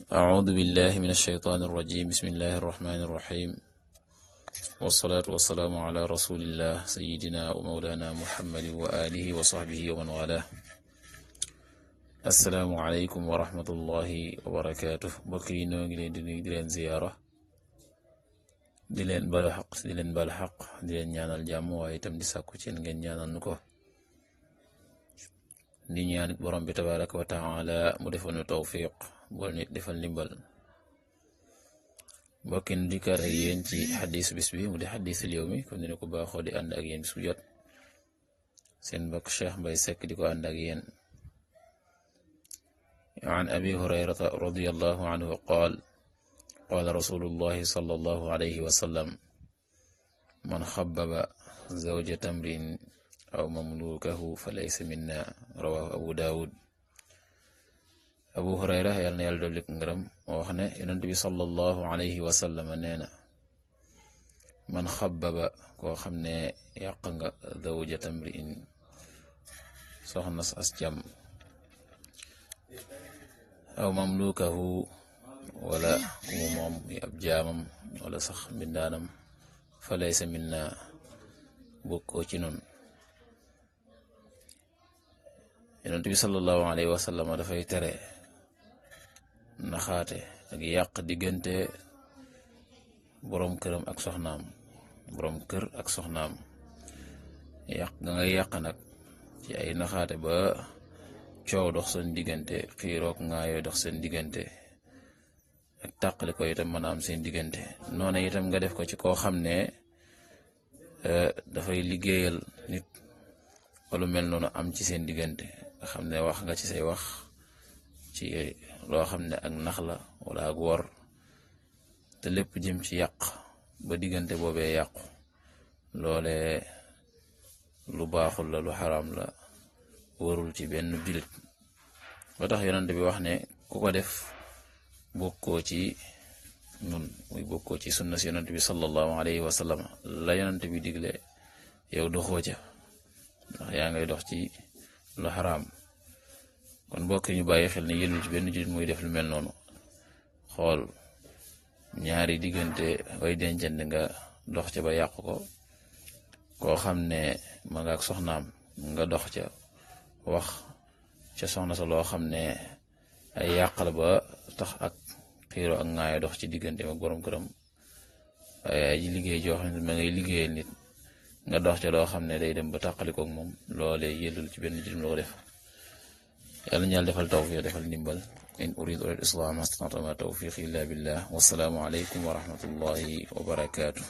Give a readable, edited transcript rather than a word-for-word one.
أعوذ بالله من الشيطان الرجيم بسم الله الرحمن الرحيم والصلاة والسلام على رسول الله سيدنا ومولانا محمد وآله وصحبه ومن والاه السلام عليكم ورحمة الله وبركاته بكري نوغي لين di leen ziyaara di leen balu xaq di leen balu xaq di leen ñaanal jàmm waaye itam di sàkku ci ngeen ñaanal nu ko di ñaan borom bi tabaraka wa taala mu defal nu tawfiq bool nit defal ndimbal bokkin dikkaat ak yéen ci xadis bis bi mu di xadisul yawmi comme ni ko baaxoo di ànd ak yéen bis bu jot seen mbokk Cheikh Mbaye Seck di ko ànd ak yéen an abi hurayrata radiyallahu anhu qaal qaala rasulullahi sallallahu alayhi wa sallam man xabbaba zawja tamrin aw mamlukahu fa laysa minna rawahu abu daawud abu hurayra yàlla na yàlla dolli ko ngërëm moo wax ne yonent bi sallallahu alayhi wa sallam nee na man xabbaba koo xam ne yàq nga zawja tamrin soxna as jàmm aw mamlukahu wala ku mu moom ab jaamam wala sax mbindaanam fa laysa minna bokkoo ci noonu yonent bi sallallahu alayhi wa sallam dafay tere naxaate ak yàq diggante boroom këram ak soxnaam boroom kër ak soxnaam yàq nga ngay yàq nag ci ay naxaate ba coow dox seen diggante xiiroog ngaayoo dox seen diggante ak tàqali ko itam mën a am seen diggante noonu itam nga def ko ci koo xam ne dafay liggéeyal nit wala mel noonu am ci seen diggante nga xam ne wax nga ci say wax ci loo xam ne ak nax la wala ak wor te lépp jëm ci yàq ba diggante boobee yàqu loole lu baaxul la lu xaraam la warul ci benn jullit ba tax yonent bi wax ne ku ko def bokkoo ci nun muy bokkoo ci sunna si yonent bi sallallahu alayhi wa sallam la yonent bi digle yow doxoo ca ndax yaa ngay dox ci lu xaraam kon mbokk ñu bàyyi xel ne yéen ci benn jullit muy def lu mel noonu xool ñaari diggante way dencante nga dox ca ba yàq ko koo xam ne ma nga ak soxnaam nga dox ca wax ca soxna sa loo xam ne ay yàq la ba tax ak xiiro ak ngaayo dox ci diggante ak borom këram waaye ay liggéey joo xam ne ma ngay liggéeyal nit nga dox ca loo xam ne day dem ba tàqalikook moom loolee yellul ci benn jullit loo def yàlla ñu yàlla defal tawfiq defal ndimbal in uridu al islam mastata'tu ma tawfiqi illa billah wassalaamu alaykum wa rahmatullahi wa barakatuh